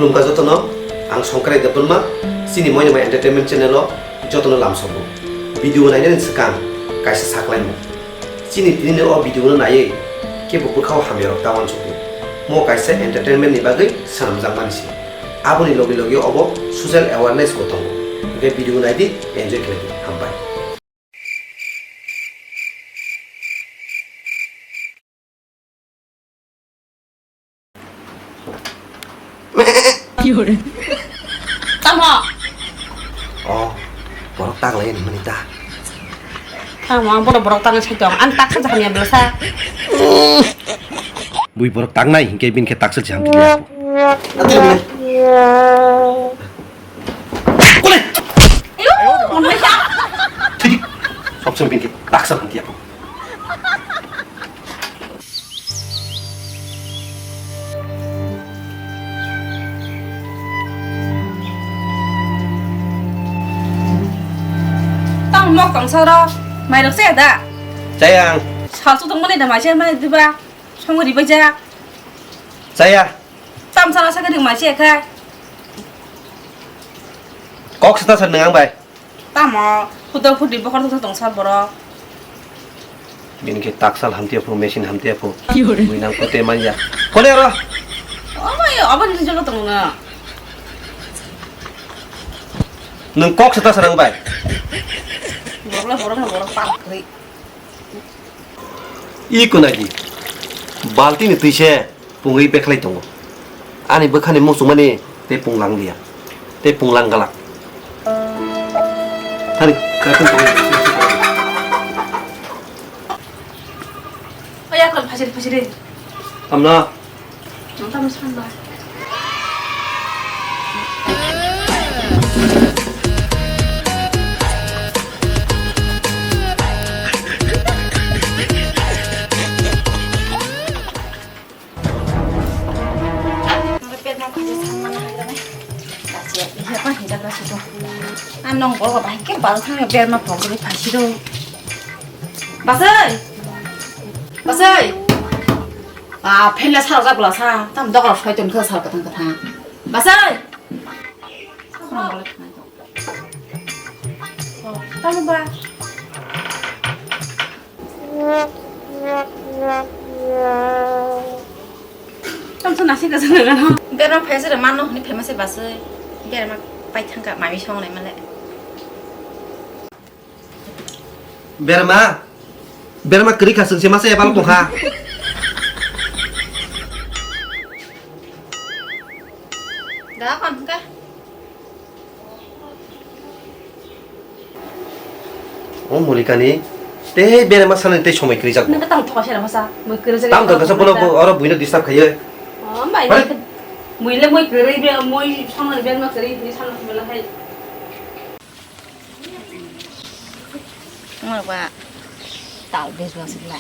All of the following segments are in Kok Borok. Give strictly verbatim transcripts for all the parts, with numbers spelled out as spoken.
Khulumkha jotono, ang Songkrai Debbarma, chini Moinima Entertainment channel o jotono lamsogo. Video nainani swkang kaisa saklaimung. Chini tini o video no naiwi kebo bwkhao hamyarok ta uansukdi. Mo kaisa entertainment ni bagwi swnamjakmani se. Aboni logi logi obo social awareness bo tongo. Hwnkhe video naidi, enjoy khlaidi. Hambai. Tamo. Oh, borok taklai ni mani ta. Tamo ang bono borok tangwi sai tong. Ang taksa jakhamya belsa. Bui borok tangnai hinkhe bini khe taksa jam tini. Ati mani. Kule. Ayo, monmai sa. Thik. Sob sem bini khe taksa hamti aku. Tang mok tong soro, mai rok se da. Chayang. Sal su tong mani da mai se mani diba, song ri baja. Chaya. Tam sala sa ka ri mai se kai. Kok seta sa nang bai. Tamo, huda hudi bokhor tong tong sal borok. Bini khe taksal hamtiya phu, machine hamtiya phu. Ki hore? Mui nang kote manya. Kole ro. Obo, obo ni jolo tong na. Nung kok seta sarang bai. Borok la borok na borok pal kri. I kunagi. Balti ni twi se. Pungwi bekhlai tongo. Ani bwkhani muchungmani tei punglang liya. Tei punglang galak. Thani, katung pungwi. Oya kon phasiri phasiri. Tamna. Nang tamna sanba. Ang nong bol ba bahai ke bal thang ber ma phok ni phasi do. Basai. Basai. Ah, phela sar jak bla sa. Tam dok rok soi ton kha sar ka thang ka thang. Basai. Tamo ba. Tamo to nasi ka sana gano. Berma phaisa re mano hini phaima se basai. Berma pai thangka mami song nai male. Berma. Berma kwrwi kha chwng se masa ebal tongkha. Da kon ka. O Molikani, tei berema sanani tei somoi kwrwi jago. Nang tamo thokha sera masa, moi kwrwi jago. Tam dorkar sa bono oro buino disturb khaiyo. O, bai. Muile moi kwrwi be, moi samani berma kwrwi, ni samani bela hai. Mo ba tal bejwa sigla.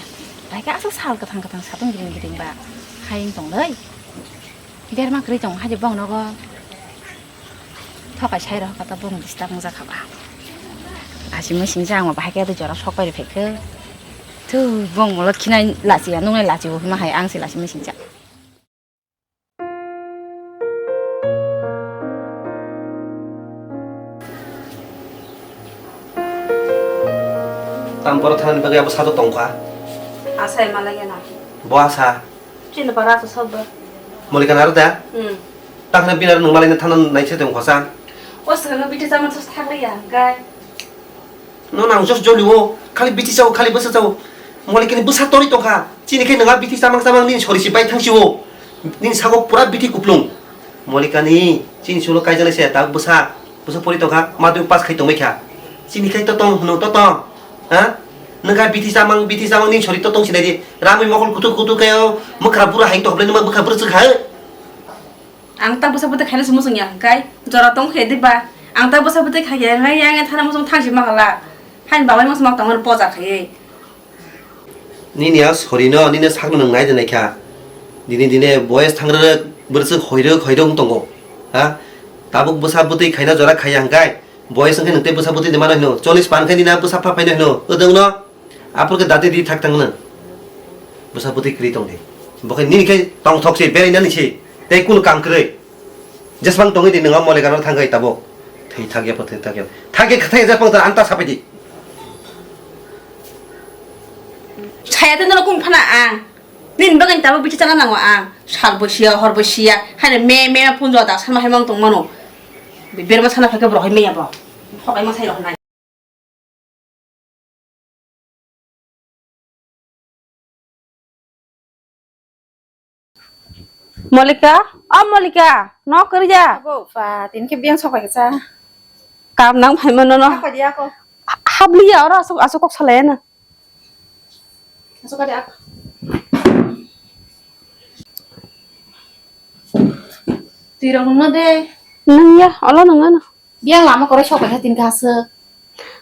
Bai ka asal sal kathang kathang satung giring giring ba. Hai tong dai. Berma kwrwi tong hai bong nogo. Thokai sai rw kha ta bong disturb wng jakha ba. Asi mui sing jang ma bahai khe jora sok pai rw phaikhe. Tu bong molo khinai lachi ya nungnai lachi bo hima hai ang se lachi mui sing jak. Tam boro thani bagwi abo sato tongkha. Asai malai gana. Bo asa. Chini bara sa sob. Molika naro da? Hmm. Takhna binaro nung malai na thana naise tongkha sa. O sano biti sama sos thakliya, gai. No nang jos joli o, khali biti chao, khali bwsa chao. Molikani bwsa tori tongkha. Chini khe nwnga biti chamang chamang nini sori si bai thangsi o. Nini sago pura biti kuplung. Molikani chini sulo kaijaknai se tak bwsa, bwsa pori tongkha, madhyamik pass khai tongbai kha. Chini khai totong hwno totong. Ha? Nungkha biti chamang, biti chamang nini sori totong sinai di. Ramwi mokol kutuk kutuk khe o mwkhra bura hai tongkha, nungma mwkhra bwrwk swkha. Ang ta bwsa bwtwi khaina se muchung ya hwnkhe jora tong khe diba? Ang ta bwsa bwtwi khai ya hwnkhe yang thana muchung thang si ma hala. Hain babai muchung ma tongmani poja khaiwi. Nini a sorino nini sakno nwng nai de naikha. Dini dine boyes thangrwk bwrwswk hoirwk hoirwk wng tongo. Ha? Tabuk bwsa bwtwi khaina jora khaiya hwnkhe boyes wngkhe nwng tei bwsa bwtwi de mano hino. Chollish pan khe nini a bwsa pha phaino hino. Odongno. Aphuru khe dati di thak thang nw. Bwsa bwtwi kwrwi tong di. Bo khe nini khe tongthok se, berai nani se. Tei kunu kam kwrwi. Jesmang tongwi di nwng o Molikano thangwi tabuk. Thwi thakya pho thwi thakya. Thakya khathai jesmang ta anta sapai di. Saya tei nono kung phana ang. Nini bagwi tabuk bithi chana nango ang. Sal bo siya, hor bo siya. Haino me me phone jora da sama hai mang tong mano. Berma sana phai khe bo rohoi meya bo. Hokai ma sai rohonai. Molika, o Molika, nok kwrwi ya? Abo, pa, tini khe biyang sok bai khe cha. Kam nang phaima nono. Ako di ako. Habliya oro asuk, asuk kok salai na. Asuk ka di ako. Twi rok nungna de. Nung ya, olo nung ano. Biyang lama koroi sok bai khe tini khe asuk.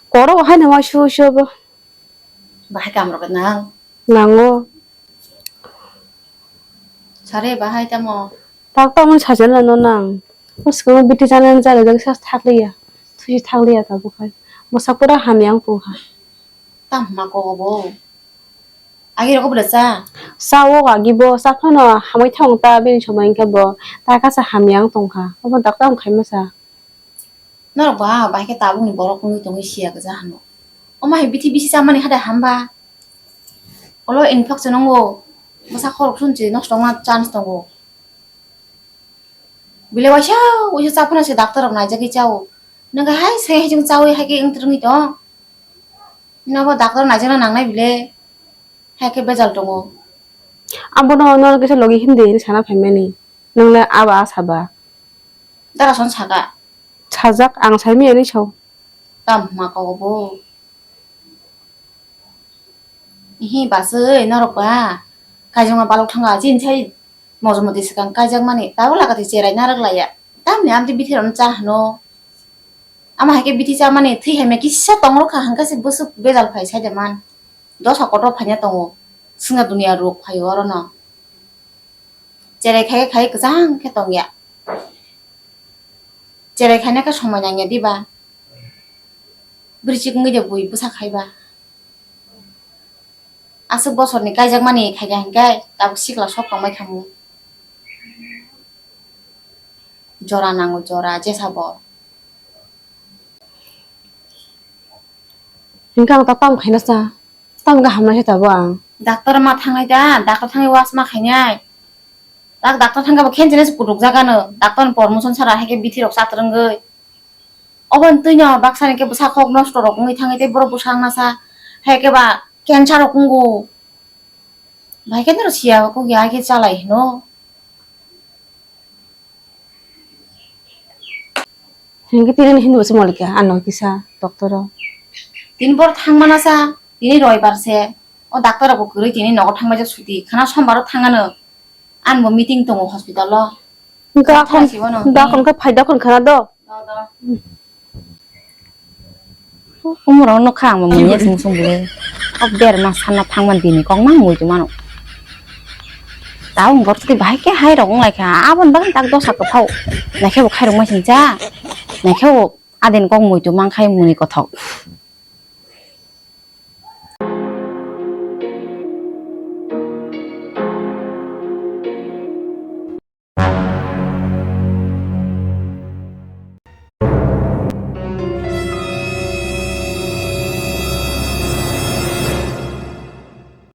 Koro hai na wai su su bo. Bahai kam rok nang. Nango. Sare bahai tamo. Tak tamo sajana no nang. Bwskango biti chana jare jare sa thakliya. Thusi thakliya tabuk hai. Bwsa pura hamya wng tongkha. Tam ma ko bo. Agi rok bwla cha. Cha o agi bo cha phano hamwi thang ta bini somoi hwnkhe bo. Ta kasa hamya wng tongkha. Obo doctor wng khai masa. Norok ba, bahai khe tabukni borok wngwi tongwi siya kwja hano. Omo hai bithi bisi chamani hade hamba. Olo infection wngo. Bwsa khorok swnchi nosto wngna chance tongo. Bile waisa, waisa chaphano se doctor rok naijagwi chao. Nwng hai se hai chwng chawi hai khe wngtwrwngwi tong. Nobo doctor naijakna nangnai bile. Hai khe bejal tongo. Abono norok kisa logi himdi hinwi sana phaimani. Nwng le abo a saba. Dara son saka. Sajak ang saimiyani sao. Tam ma kogo bo. Ihi basui norok ba. Kaijongma balok thanga chin sai mojom modi swkang kaijakmani. Tabo lagati cherai narwk laiya. Tamni amtwi bithirokno cha hwno. Ama hai khe bithi chamani thwi hai maya kisa tong rwkha hwnkhe se bwswk bejal phai sai de man. Dosa kotor phaina tongo. Swngna dunia rok phaio orono. Cherai khai khai kwchang khe tongya. Cherai khaina khe somoi nangya diba? Bwrwi chikon de bui bwsa khaiba. Aswk bosorni kaijakmani khaikha hinkhe tabuk sikla sok tongbai khamu. Jora nango jora jesa bo. Hinkhe ang ta tamo khaina sa. Tamo khe hamnai se tabuk ang. Doctor ma thangnai da, doctor thangwi was ma khainai. Tak doctor thangkhe bo khenchene se kutuk jagano. Doctor ni promotion sara hai khe bithi rok chatrwngwi. Oboni twino baksa ni khe bwsa khok nosto rok wngwi thangwi tei borok bwsa wngna sa. Hai khe ba cancer rok wngo. Bahai khe noro siya kok ya hai khe chalai hino. Hinkhe tini hinwi se Molika ano kisa doctor o. Tini bor thangmana sa, tini roibar se. O doctor rok bo kwrwi tini nogo thangbai jak suti. Khana sombar o thangano. Ani bo meeting tongo hospital o. Hwnkhe akhon, hwnkhe akhon khe phaida khon khana do. Umurok nukha ang bo mungya sung sung bwle. O berma sana thangman bini kok mang mui tongmano. Tabuk borok tei bahai khe hai rok wng lai kha. Aboni bagwi tak dosa kwphao. Naikhe bo khairok mai sing cha. Naikhe bo adin kok mui tong mang khai muni kothok.